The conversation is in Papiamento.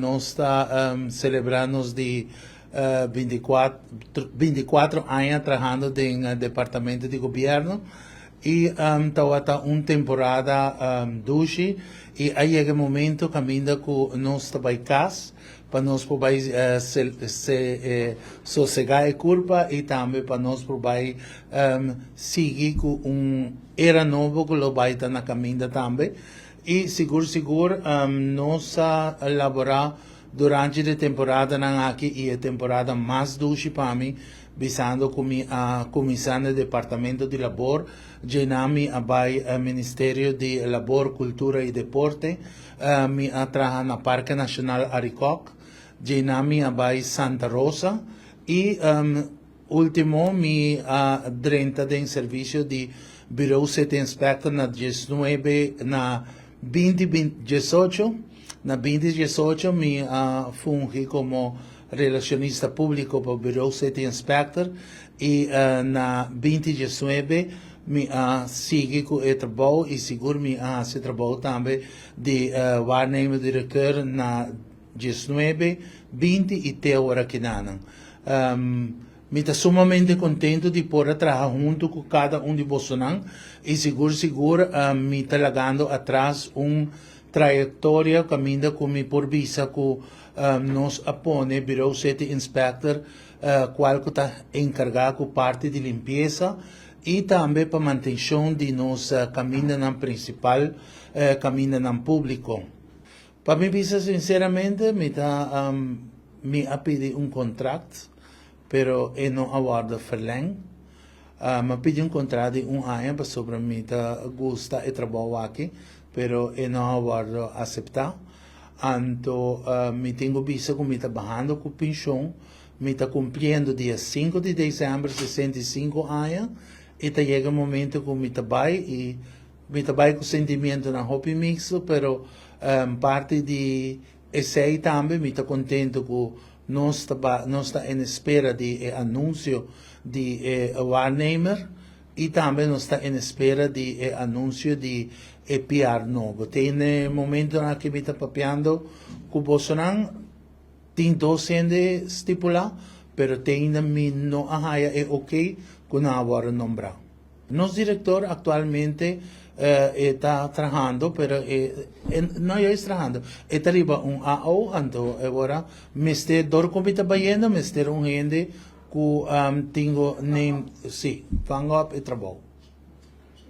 Nos ta celebra nos di 24 aña trahando den departamento di gobierno y tawata un temporada dushi y a yega e momento caminda cu nos ta bay cas pa nos por bay sosega e curpa y tambe pa nos por bay sigui cu un era nobo cu lo bay ta na caminda tambe. Y sigur sigur nos a labora durante di temporadanan aki y e temporada mas dushi pa mi, bisando cu mi a cuminsa na Departamento di Labor, djena mi a bay Ministerio di Labor, Cultura y Deporte, mi a traha na Parke Nacional Arikok, djena mi a bay Santa Rosa y Ultimo mi a drenta den servicio di Bureau City Inspector na 19 na 2018. Na 2018 mi a fungi como relacionista publico pa Bureau City Inspector y na 2019 mi a sigui cu e trabou y sigur mi a haci trabou tambe di waarnemer directeur na 19, 20 y te awor akinanan. Mi ta sumamente contento di por a traha hunto cu cada un di bosonan y sigur sigur mi ta lagando atras un trayectoria caminda cu mi por bisa cu nos a pone Bureau City Inspector cual cu ta encarga cu parti di limpieza y tambe pa mantencion di nos camindanan principal, camindanan publico. Pa mi bisa sinceramente mi ta mi a pidi un contract pero e no a wordo verleng. Mi a pidi un contract di un aña pasobra mi ta gusta e trabou aki pero e no a wordo acepta. Anto mi tin cu bisa cu mi ta bahando cu pension, mi ta cumpliendo dia 5 di december 65 aña y ta yega e momento cu mi ta bay y mi ta bay cu sentimientonan hopi mixto, pero parti di esey tambe mi ta contento cu nos ta en espera di e anuncio di e waarnemer y tambe nos ta en espera di e anuncio di e PR nobo. Te e momento aki mi ta papiando cu bosonan tin dos hende stipula, pero te ainda mi no a haya e ok cu nan a wordo nombra. Nos director actualmente ta trahando, pero no ta trahando. E ta riba un AO, anto awor mester door cu mi ta bayendo, mester un hende cu tin neem, si, vang op e trabou.